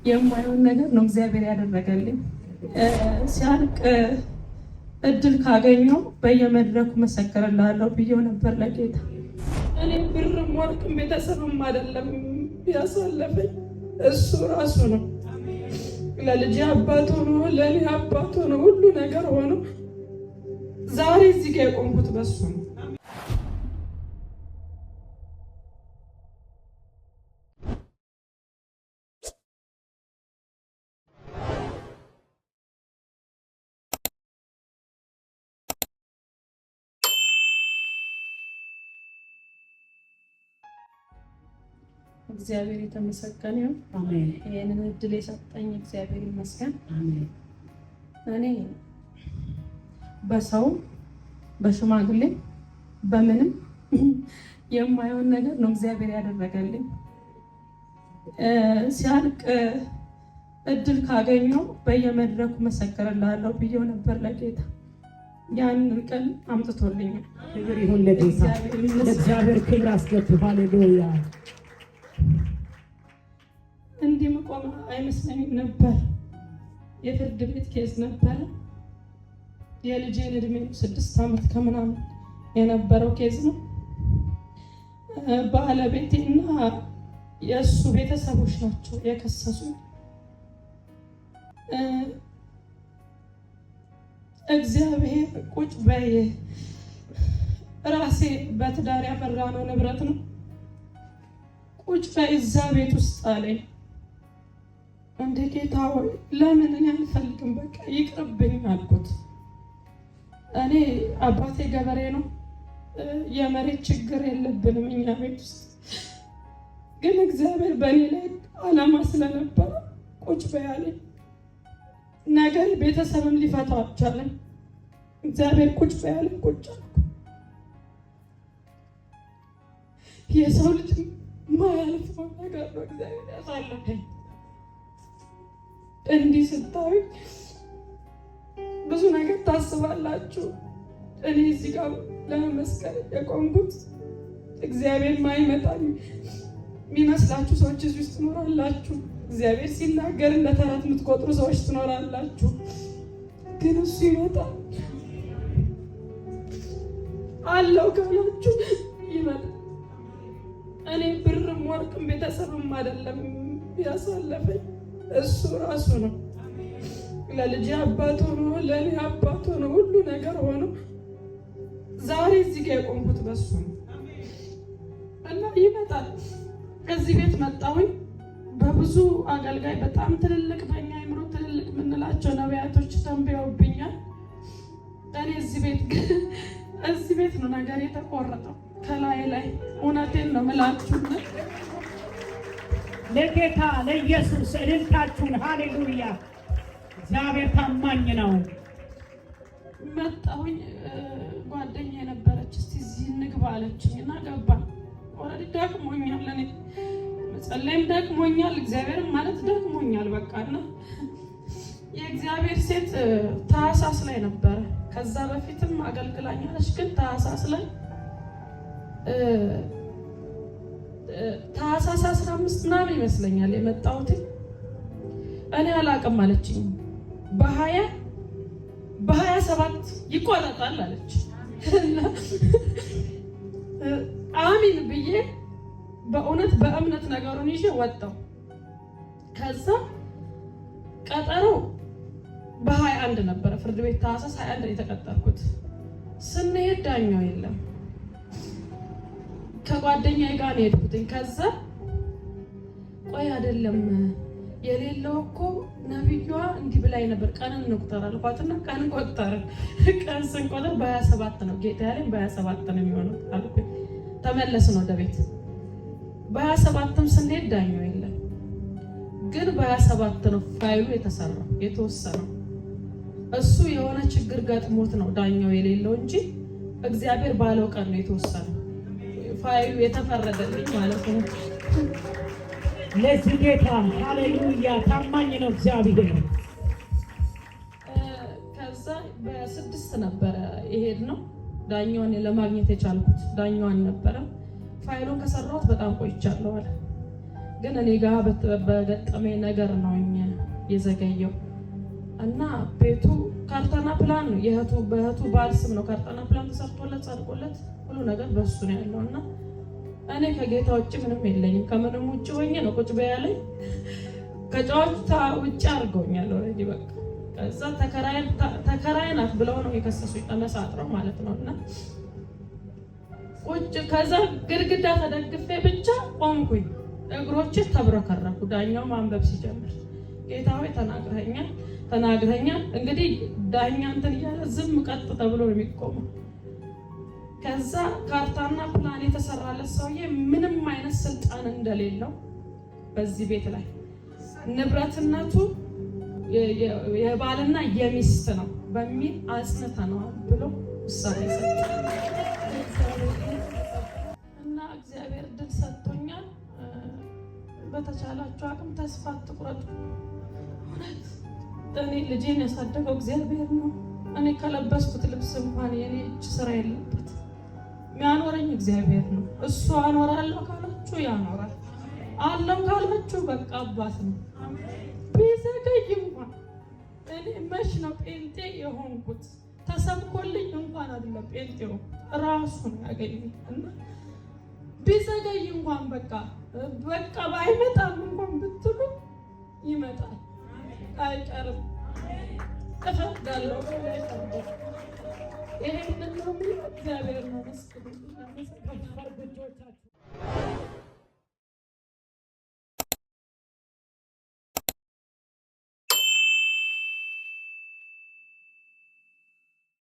የማይሆን ነገር ነው እግዚአብሔር ያደረገልኝ። ሲያልቅ እድል ካገኘው በየመድረኩ መሰክርልሃለሁ ብዬው ነበር ለጌታ። እኔ ብርም ወርቅም ቤተሰብም አይደለም ያሳለፈኝ እሱ ራሱ ነው። ለልጄ አባት ሆኖ ለእኔ አባት ሆኖ ሁሉ ነገር ሆኖ ዛሬ እዚህ ጋር የቆምኩት በሱ ነው። እግዚአብሔር የተመሰገነ ይሁን። አሜን። ይህንን እድል የሰጠኝ እግዚአብሔር ይመስገን። አሜን። እኔ በሰው በሽማግሌ በምንም የማይሆን ነገር ነው እግዚአብሔር ያደረገልኝ። ሲያልቅ እድል ካገኘው በየመድረኩ መሰክርልሃለሁ ብዬው ነበር ለጌታ። ያንን ቀን አምጥቶልኛል። ክብር ይሁን ለጌታ። እግዚአብሔር ይመስገን። ለእግዚአብሔር ክብር አስገቡ። ሃሌሉያ። እንዲህ መቆም አይመስለኝም ነበር። የፍርድ ቤት case ነበረ። የልጄን እድሜ 6 ዓመት ከምናምን የነበረው case ነው። ባለቤቴና የእሱ ቤተሰቦች ናቸው የከሰሱ። እግዚአብሔር ቁጭ በይ፣ ራሴ በትዳር ያፈራነው ንብረት ነው፣ ቁጭ በይ እዛ ቤት ውስጥ አለኝ። እንደ ጌታ ሆይ ለምን እኔ አልፈልግም፣ በቃ ይቅርብኝ አልኩት። እኔ አባቴ ገበሬ ነው፣ የመሬት ችግር የለብንም እኛ ቤት ውስጥ። ግን እግዚአብሔር በእኔ ላይ ዓላማ ስለነበረ ቁጭ በይ አለኝ። ነገር ቤተሰብም ሊፈታው አልቻለም። እግዚአብሔር ቁጭ በይ አለኝ፣ ቁጭ አልኩ። የሰው ልጅ ማያልፈው ነገር ነው እግዚአብሔር ያሳለፈኝ። እንዲህ ስታዩ ብዙ ነገር ታስባላችሁ። እኔ እዚህ ጋር ለመመስከር የቆምኩት እግዚአብሔር ማይመጣ የሚመስላችሁ ሰዎች እዚህ ውስጥ ትኖራላችሁ። እግዚአብሔር ሲናገር እንደ ተረት የምትቆጥሩ ሰዎች ትኖራላችሁ። ግን እሱ ይመጣል አለው ካላችሁ ይመጣል። እኔ ብርም ወርቅም ቤተሰብም አይደለም ያሳለፈኝ እሱ ራሱ ነው። ለልጄ አባት ሆኖ ለእኔ አባት ሆኖ ሁሉ ነገር ሆኖ ዛሬ እዚህ ጋር የቆምኩት በሱ ነው እና ይመጣል። እዚህ ቤት መጣሁኝ። በብዙ አገልጋይ በጣም ትልልቅ በእኛ አይምሮ ትልልቅ የምንላቸው ነቢያቶች ተንብየውብኛል። እኔ እዚህ ቤት ግን እዚህ ቤት ነው ነገር የተቆረጠው ከላይ ላይ። እውነቴን ነው የምላችሁ። ለጌታ ለኢየሱስ እልልታችሁን። ሃሌሉያ። እግዚአብሔር ታማኝ ነው። መጣሁኝ። ጓደኛ የነበረች እስቲ እዚህ እንግባ አለችኝ እና ገባ። Already ደክሞኛል፣ እኔ መጸለይም ደክሞኛል፣ እግዚአብሔርም ማለት ደክሞኛል። በቃ እና የእግዚአብሔር ሴት ታህሳስ ላይ ነበረ። ከዛ በፊትም አገልግላኛለች፣ ግን ታህሳስ ላይ ታህሳስ 15 ምናምን ይመስለኛል የመጣሁት። እኔ አላቅም አለችኝ። በ27 ይቆረጣል አለች። አሚን ብዬ በእውነት በእምነት ነገሩን ይዤ ወጣሁ። ከዛ ቀጠሮ በ21 ነበረ ፍርድ ቤት ታህሳስ 21 የተቀጠርኩት። ስንሄድ ዳኛው የለም። ከጓደኛዬ ጋር ነው የሄድኩትኝ። ከዛ ቆይ አይደለም የሌለው እኮ ነቢዩዋ እንዲህ ብላኝ ነበር፣ ቀን እንቁጠር አልኳትና ቀን ቆጠርን። ቀን ስንቆጥር በ27 ነው ጌታ ያለኝ፣ በ27 ነው የሚሆነው አልኩኝ። ተመለስን ወደ ቤት። በ27ም ስንሄድ ዳኛው የለም፣ ግን በ27 ነው ፋይሉ የተሰራው የተወሰነው። እሱ የሆነ ችግር ገጥሞት ነው ዳኛው የሌለው እንጂ እግዚአብሔር ባለው ቀን ነው የተወሰነው ፋይሉ የተፈረደልኝ ማለት ነው። ለዚህ ጌታ ሃሌሉያ። ታማኝ ነው እግዚአብሔር። ከዛ በ6 ነበረ የሄድ ነው ዳኛዋን ለማግኘት የቻልኩት ዳኛዋን ነበረ። ፋይሉን ከሰራሁት በጣም ቆይቻለሁ አለ። ግን እኔ ጋር በገጠመኝ ነገር ነው የዘገየው። እና ቤቱ ካርታና ፕላን ነው፣ የእህቱ በእህቱ ባል ስም ነው ካርታና ፕላን ተሰርቶለት ጸድቆለት ሁሉ ነገር በሱ ነው ያለው። እና እኔ ከጌታ ውጭ ምንም የለኝም። ከምንም ውጭ ሆኜ ነው ቁጭ በይ ያለኝ። ከጨዋታ ውጭ አድርገውኛል already በቃ። ከዛ ተከራይ ናት ብለው ነው የከሰሱኝ፣ ተመሳጥረው ማለት ነው። እና ቁጭ ከዛ ግድግዳ ተደግፌ ብቻ ቆምኩኝ። እግሮቼ ተብረከረኩ። ዳኛው ማንበብ ሲጀምር ጌታ ሆይ ተናግረኸኛል ተናግረኸኛል። እንግዲህ ዳኛ እንትን እያለ ዝም ቀጥ ተብሎ ነው የሚቆመው። ከዛ ካርታና ፕላን የተሰራለት ሰውዬ ምንም አይነት ስልጣን እንደሌለው፣ በዚህ ቤት ላይ ንብረትነቱ የባልና የሚስት ነው በሚል አጽንተነዋል ብሎ ውሳኔ ሰጠ። እና እግዚአብሔር ድል ሰጥቶኛል። በተቻላችሁ አቅም ተስፋ አትቁረጡ። እውነት እኔ ልጄን ያሳደገው እግዚአብሔር ነው። እኔ ከለበስኩት ልብስ እንኳን የኔ እጅ ስራ የለበት። የሚያኖረኝ እግዚአብሔር ነው። እሱ አኖራለሁ ካላችሁ ያኖራል፣ አለው ካላችሁ በቃ አባት ነው። ቢዘገይ እንኳን እኔ መች ነው ጴንጤ የሆንኩት? ተሰብኮልኝ እንኳን አይደለም ጴንጤ የሆንኩት፣ ራሱ ነው ያገኘኝ። እና ቢዘገይ እንኳን በቃ ባይመጣም እንኳን ብትሉ ይመጣል፣ አይቀርም። እፈርዳለሁ። ይሄንን ነው፣ እግዚአብሔር ነው መስግኑ።